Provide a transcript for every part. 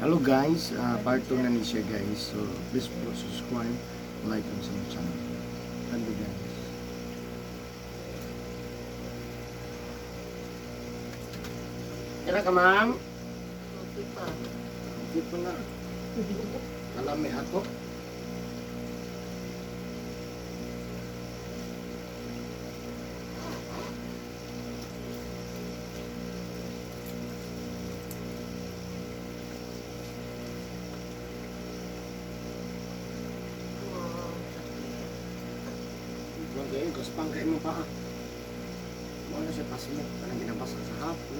Hello guys, part 2 na ni siya, guys. So please po subscribe, like and sa channel. Hello guys. Kira ka, ma'am? Okay pa. Okay po na. Alam may ato. Wow. Huwag kayo, gaspang kayo mo pa. Wala siya pasimot. Parang ginabasa sa hapon.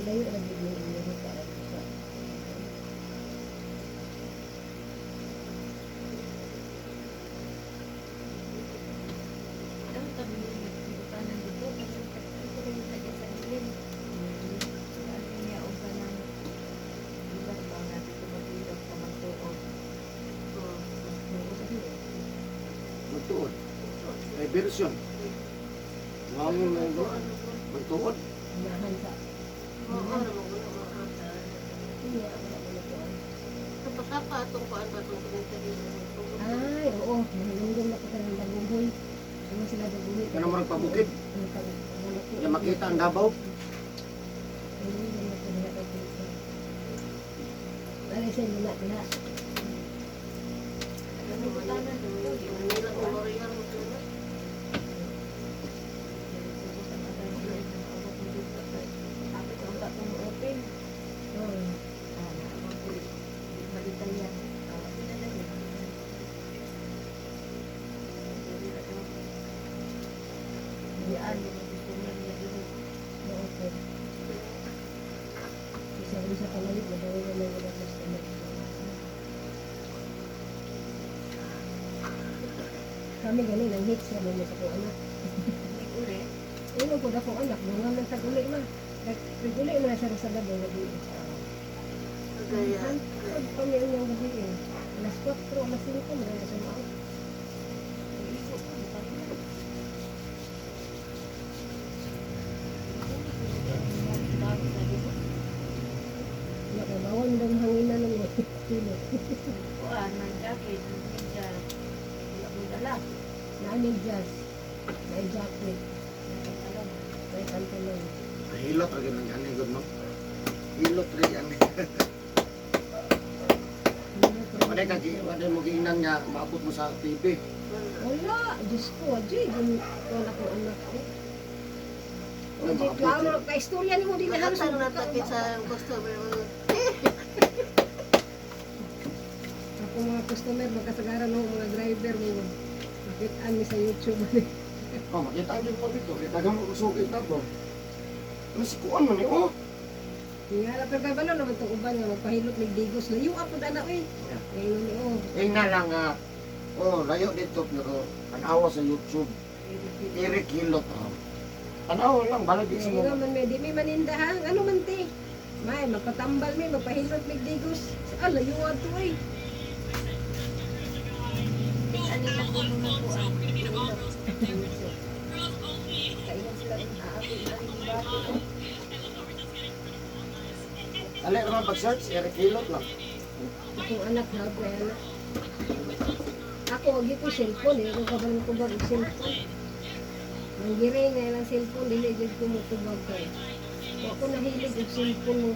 Layo lagi yung inyo para sa Ang tabi ng tanan dito, kasi ito rin taga sa ilin. Ano niya o kanang iba ba nga dito maghilog pa magtuog. Magtuod. Ay, version. Wangin na ito. Magtuod. unahan sa Oo, naman. iya wala mo nagtuon. Kapag atong kuan ba itong komentary? Ay, oo, nahilungdong na ko sa ng daguhoy. Ano sila daguhoy? Kaya naman pabukid. Ano pa wala ko. Kaya makita ang Davao. Nahilungdong na ko nila kay Tito. Alay sa luna diha. Ano ba tanan dito? Manila Memorial mo sila. Oo. Ma-open. Isa rin sa pamalit, madawin na may mga customer. Kami ganin, ang hits naman mo sa kong anak. Ingon po akong anak, mga man tag uli ma. Nag-uli man siya sa gabi, gabi. Kaya, Pag kami ang gabi eh. Alas 4, alas 5, meron na siya maot. Wala kay bawal daw ang hanginan ng kilo. Naa medyas, naa jacket, naa pantalon. Hilot rin ang yan, good no? Hilot rin yan. Wala ka, wala mo giingnan nga, maabot mo sa TV. Wala, Diyos ko, Ajay, wala ko anak ko. Wala Ajay, maabot. klaro, kaistorya ni mo din na halos. Nakatang natakit sa customer. Ako mga customer, magkasagaran ako mga driver mo. Makitaan mi sa YouTube. Oh, makita din mo dito. Kita ka mo usukit na to. Mas kuan man ni oh. Nga, pero kay balo naman itong uban nga magpahilot mig digos. Layo apod ana oy. Yeah. Ngayon ni oh. Ingna lang nga. Oh, layo dito pero tanawa sa YouTube. Eric Hilot. Oh. Tanawa lang balag di sa Ngayon mo. man may di may maninda ha. Ano man ti? May magpatambal may magpahilot mig digos. Ah, layo adto oy. Dali naman pag-search Eric Hilot lang. Akong anak ha, ko anak. Ako wag ko cellphone eh, kung kabalo ko bag cellphone. Manggire nga ilang cellphone dili jud ko motubag kay. Wa ko nahilig og cellphone mo.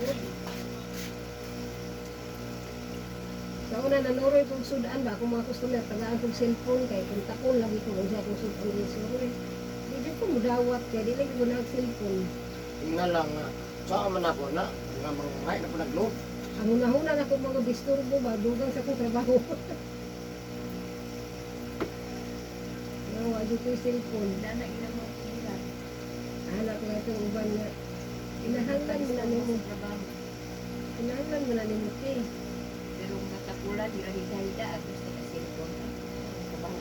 Sa una nanuroy kog sudan ba akong mga customer tagaan kog cellphone kay kung takon lagi ko unsa akong sudan ni suroy. Di jud ko mudawat kay dili ko nag cellphone. Ingna lang nga. Sa man ako na nga mga ngay na po nagload. Ang unahuna na ko mga disturbo ba dugang sa akong trabaho. jud ko'y cellphone. Wala na ilang mga pira. Anak ko itong uban nga. Kinahanglan mo na nimo. Sa trabaho. Kinahanglan mo na nimo te. Pero kung matakulan, di ra hida-hida, gusto ka cellphone. Ang trabaho.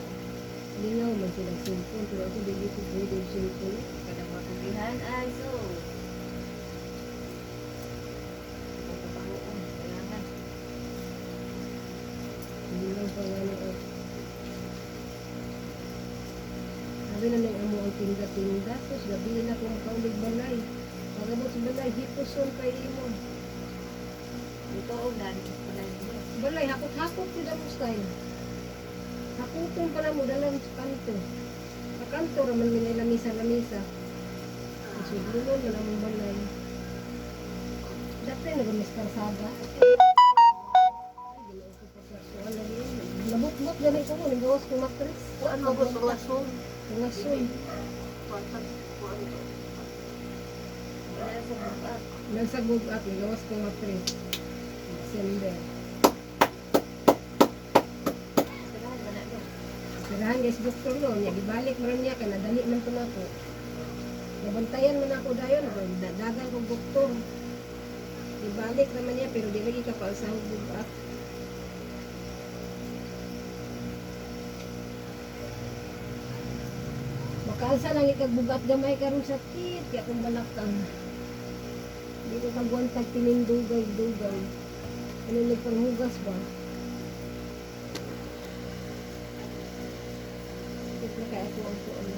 Lingaw man sila cellphone pero ako dili ko pwede og cellphone. Kanang mga kugihan, ay so. Ang trabaho, oh, kailangan. Lingaw pa nga na ako. Sabi na ng amo ang tinda-tinda. Tapos gabi na kung kaulig balay. Pagabot sa balay, hipuson kay imo. Ito, oh, dami ko pala niyo. Balay, hakot-hakot yun ang style. Hakuton pala mo, dalang sa kanto. Sa kanto, raman minay lamisa-lamisa. Sudlulon man among balay. Dati na ba Mr. Sada? Ay, ginoo ko pagkasuan lagi yun. Nabukbok gani ko mo, nagawas ko matres. Kuan mo ko sa lason. Tungason. Kuan sa kuan to. Wala sa buka. Nasa gugat, nagawas ko matres. December. Sirahan ba na no? Sirahan guys, doktor no, niya gibalik man niya kay nadali man to nako. Nabantayan man ako dayon, dagan kog doktor. Ibalik naman niya pero di lagi ka pa sa gugat. Makaalsa lang ikagbugat gamay karon sakit kaya akong balakang. Di ko kagwantag tinindugay-dugay. Ano nagpanghugas ba? Sakit na kaya ako ang kuan.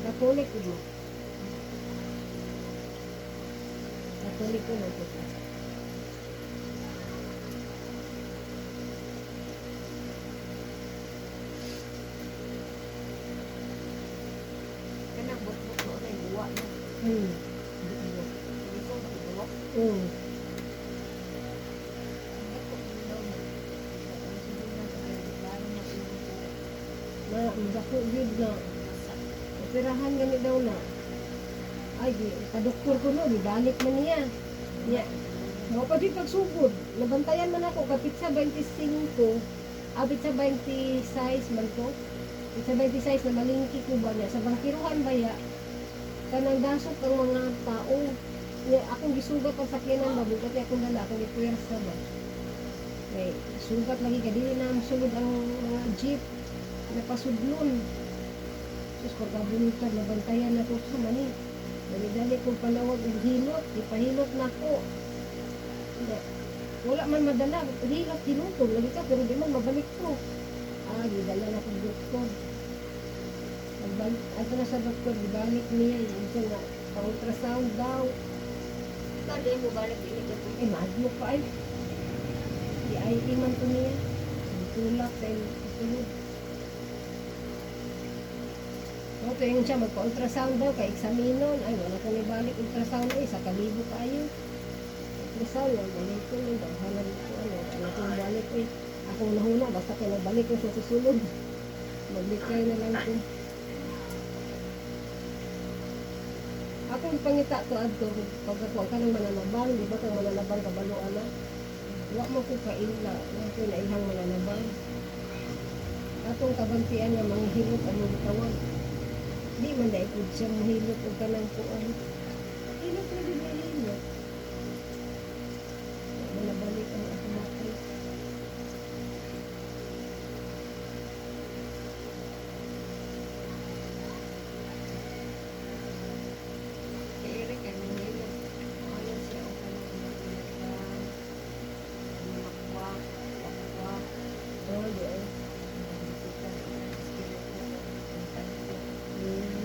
Katolik mo. Katoliko man po ka. Kanang bukbuk mo na buwa na. Hindi ko makibuwak. Dako daw na. Ang sulunan sa klaro na iyong Na, dako gyud na. nasa. Operahan gani daw na. Ay, di, pa-doktor ko no, gibalik man niya. Niya, mo pa di pagsugod. Nabantayan man ako kapit sa 25, abit sa 26 man to. Sa 26 na malingki ko ba niya sa bangkiruhan ba ya? Kanang dasok ang mga tao. Niya, akong gisugat ang sakyanan ba bugat akong dala akong gipuwersa ba. May sugat lagi ka dili na sulod ang mga jeep napasudlon. Sus, pagkabuntag, nabantayan na ko sa mani. Dali-dali kong panawag og hilot, ipahilot na ko. Hindi. Wala man madala, hilot, hiluton, lagi ka, pero di man mabalik ko. Ah, gidala na kong doktor. Pagbalik, ato na sa doktor, gibalik niya, yung siya nga, pa-ultrasound daw. Ikaw di mo balik dili ka po. Eh, mahadlok pa ay. Di ay man to niya. Tulak dahil sulod. O, to yung siya, magpa-ultrasound daw, kay eksaminon. Ay, wala kong ibalik ultrasound eh, sa kalibo kaayo. Ultrasound, wala balik ko, eh, daghanan ko, ano, wala kong balik eh. Akong nahuna, basta kay nagbalik ko sa susunod. Maglikay na lang ko. Akong pangita to adto pag ako ka ng mananabang, di ba kang mananabang kabalo ana? Wa mo ko kaila, wa ko na ilang mananabang. Atong kabantian nga manghilot ang gitawag. Di man dai pud siya mohilot og kanang kuan. Hilot ra gud ni hilot. Wa man nabalik ang akong matris. Kay Eric ay manghilot. Ayaw siya og kanang manghilot. Makwak, wakwak. Oh, di ay. Mm.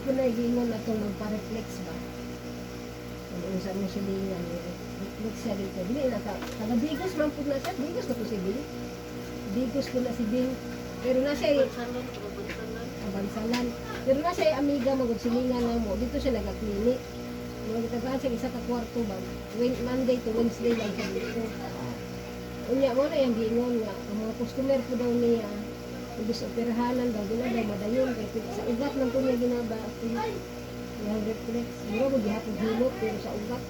po na giingon atong magpa-reflex ba. Kung unsa mo silingan, reflex siya dito. Dili na ka taga Bigos man pud na siya, Bigos na po si Bing. Bigos po na si Bing. Pero na siya Bansalan, taga bansalan. kabansalan. Pero na siya amiga magud silingan na mo. Dito siya naga-clinic. Mga gitagaan siya isa ka kwarto ba. Monday to Wednesday lang siya dito. Unya mo na yung giingon nga ang mga customer po daw niya ibis operahanan daw gina daw madayon kay sa ugat lang po niya ginaba yung reflex mura mo gihapon hilot pero sa ugat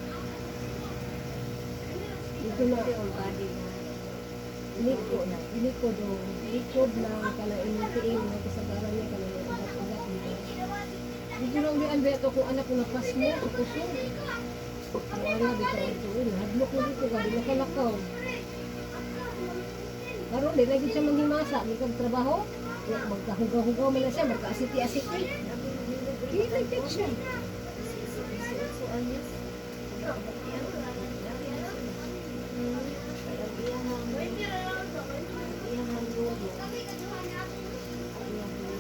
dito na Kasi all body na. likod likod o likod lang kana imong tiil nga kasagaran niya kana mga ugat-ugat dito dito na ulian beto kung anak ko napasmo sa kusog. Wala dito ang tuon hadlok na dito gabi nakalakaw. Karon di lagi siya manghimasa, di kag trabaho. Wa magkahugaw-hugaw man na siya, magkaasiti-asiti. Di lagi siya. 18 anyos. Iyahang lolo. Iyahang lolo.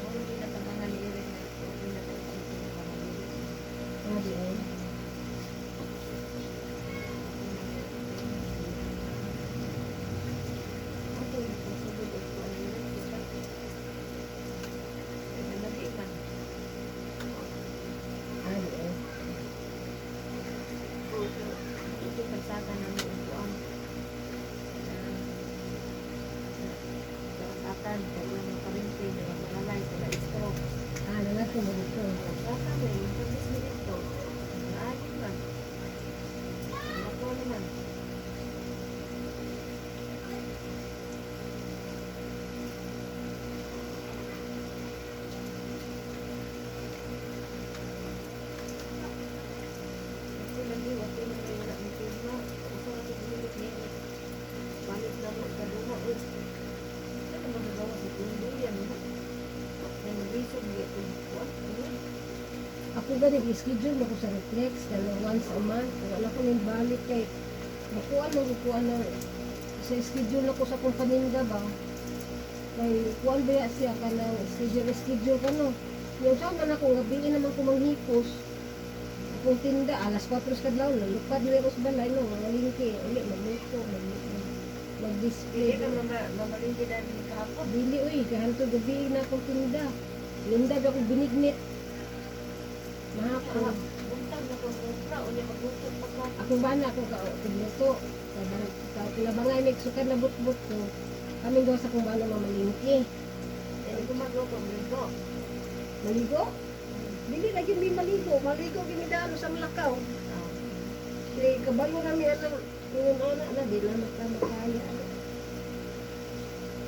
Muro ginatabangan ni Eric na ginatabangan ni Ah, di ay. Ako yung pasugod og kuan nila kita. Nalagi man. Ah, di ay. Ito pagsaka na mo ang kuan. Karasatan, kay ilang parinti, malalay, sila stroke. Ah, nangato mo dito. Pagsaka mo, yung service mo dito. Naayon man. Nako naman. Kasi lagi, wala na kayo wala ni pirma. Usa ra to gilid ni Eric. Balik na mo kaduha oy. Ano man nagawa sa tunduyan mo? Nang bisog di ko kuan. Ano? Ako gani schedule mo ko sa reflex kana once a month. Wala ko ning balik kay makuan mo kuan na sa schedule ako sa akong paninda ba. Kay kuan ba ya siya kanang schedule schedule ka no. Yung sa man ako gabi naman ko manghipos. Akong tinda alas 4 sa kadlaw lupad na ako sa balay no, malingki uli magluto, mag-display. Dili ka mama mamalingki dahil ni kahapon. Dili oy, kahantog gabi na akong tinda. Linda ba akong binignit. Mahapon. Buntag na kong kumpra unya magluto pa ka. Akong bana ako ka tigluto. Sa kinabangay may sukad na butbut ko. Kaming gawa sa akong bana mamalingki. Dili ko magluto maligo. Maligo? Dili na gyud mi maligo. Maligo gimidalo sa Malakaw. Kay kabalo nami anang ingon ana na di na makamakaya.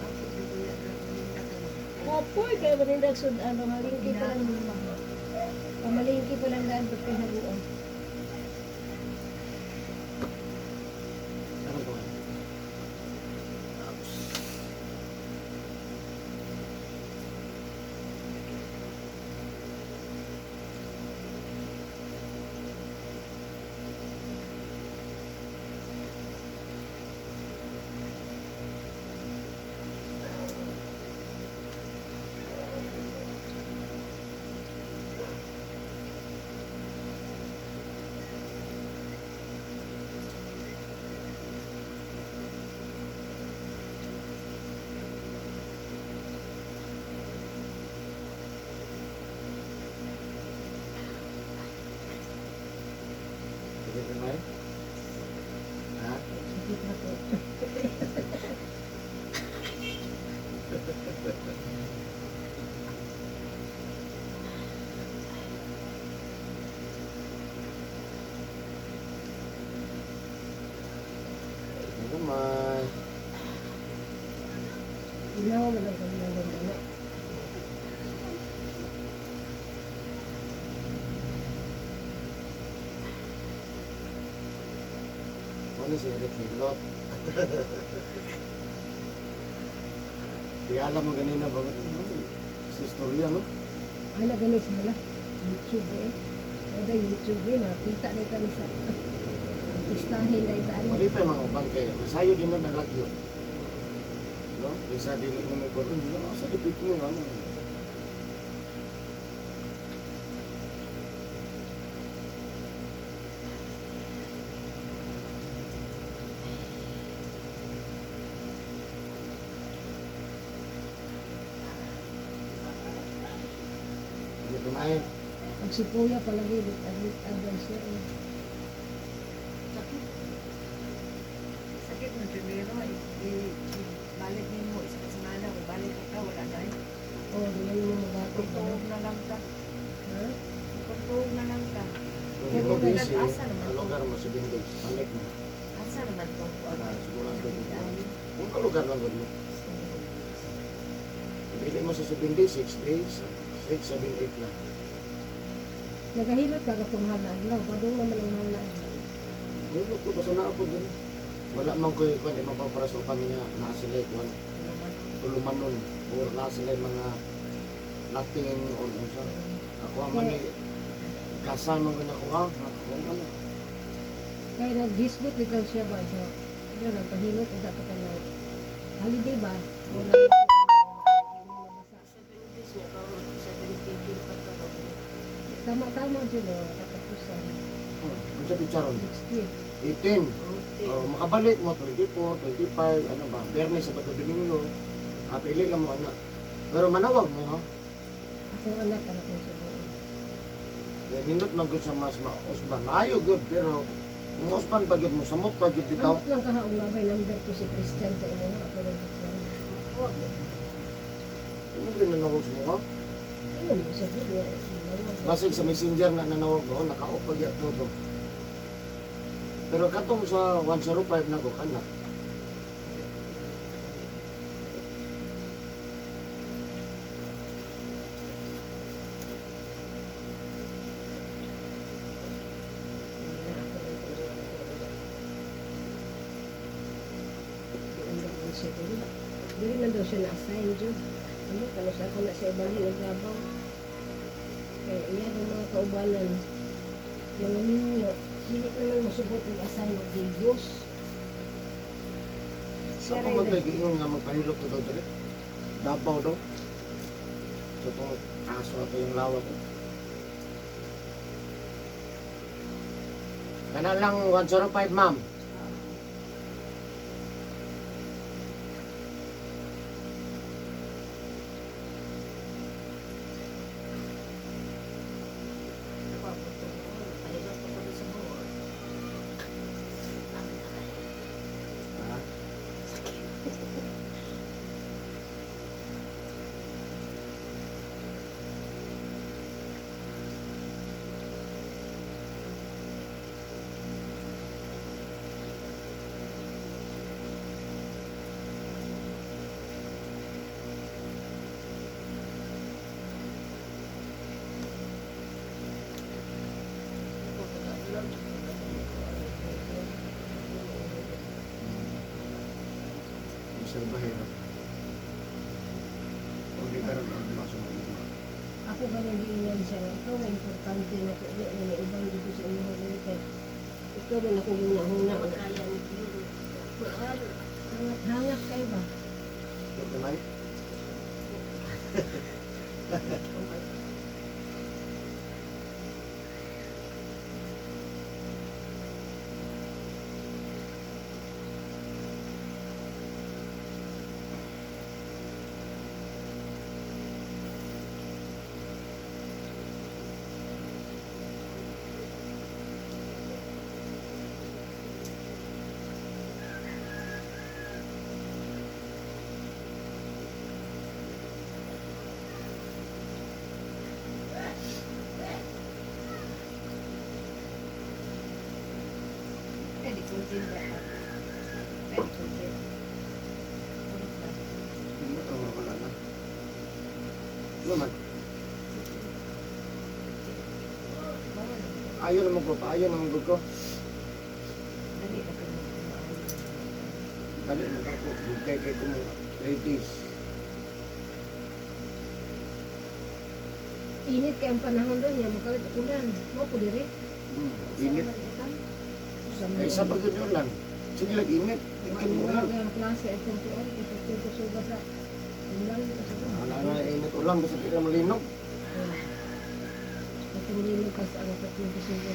Ako dito ya na ka. Opoy kay manindag sudan mamalingki pa lang. Pamalingki pa lang daan pag kaharuan. Ano ba? Tapos, sige ka ba? Ha? Sakit na ko. Ano naman? Ginawa mo lang kami ng ganda. Ano si Eric Hilot? Di alam mo ganina ba? Sa istorya, no? Ay, na ganun sila. YouTube eh. Ada YouTube eh. Makita na kami sa artistahin na itaan. Mali pa yung mga uban kay masayo din na nalagyo. No? Bisa dili mo may kuwan, hindi na sa dipit mo ano. Kumain. Pag si Kuya palagi, advance siya. Eh. Sakit. Sakit ng primero. Balik nimo isa ka semana o balik ka wala na eh. Oh, di na mo magatog. Tuog na lang ka. Ha? Tuog na lang ka. Kung di mo busy, Asa naman ang lugar mo 7 days. Balik mo. Asa naman to? Para sigurado ko. Kung ka lugar lang gud mo. Pili mo sa 7 days, 6 days, 6, 7, 8 lang. Nagahilot ka katong mahal na adlaw. Padung naman ang mahal na adlaw. Hindi ko basta na ako dun. Wala man ko yung kwan, di mapapara sa upang niya naa sila yung kwan, tulumanon or naa sila yung mga Latin or unsa. Ako ang man eh, kasama ko na ko ah, ako ang ano. Kaya nag-disbut bitaw siya ba siya. Yun, nagpahilot ang dapat ka na. Holiday ba? Wala. 7 days niya karon, 7 days pa to. Tama-tama dyan o, katapusan. Unsa picture 16. 18. Oh, makabalik mo 24, 25, ano ba? Biyernes, Sabado, Domingo. Ah, pili lang mo ana. Pero manawag mo ha. Akong anak, anak ko siguro. Kaya nindot man gud sa mas mausban. Maayo gud pero kung mausban pa gyud mo samot pa gyud bitaw. Amot lang kahaong labay number ko si Christian sa imo ako lang Christian. Ano gyud nanawag sa mo ha? Ano mo siya gud? Basig sa messenger na nanawag ko, naka-off pa gyud to. Pero katong sa 105 na ko kana. Dili man daw siya na-assign jud. Ano kano sa ako na sa ibalhin og Davao. Kaya iya ang mga kaubanan, mga minyo, dili naman mosugot og assign og Digos. Sa akong magkaigingon nga magpahilot ko daw diri. Davao daw. So itong aso ato yung lawa ko. Kana lang 105 ma'am. Ha? Mr. Bahero. O di karon ang maso mo. Ako ba nag-iingan siya nga, ikaw nga importante na ko, di na ibang dito sa inyo dili kay ikaw man ako ginahuna. Kaya ni Bill. Hangat-hangat kayo ba? Gamay. Pwede ko din ba? Pwede ko din. Oh, wala na. Ano man? Ayaw naman ko pa, ayaw naman ko. Dali na ko maayo. Dali mo ako, bugkay kay ko mga 3 days. Init kay ang panahon doon niya, makalit ulan. Mo po diri. Init. Kay sa pagod yun lang. Sige lang, init. Init mo Wala ulan. kayang klase itong tuon, itong tuon sa ulan. Wala na init ulan, basta di na malinog. Itong linog kas ang tatlong tusuga.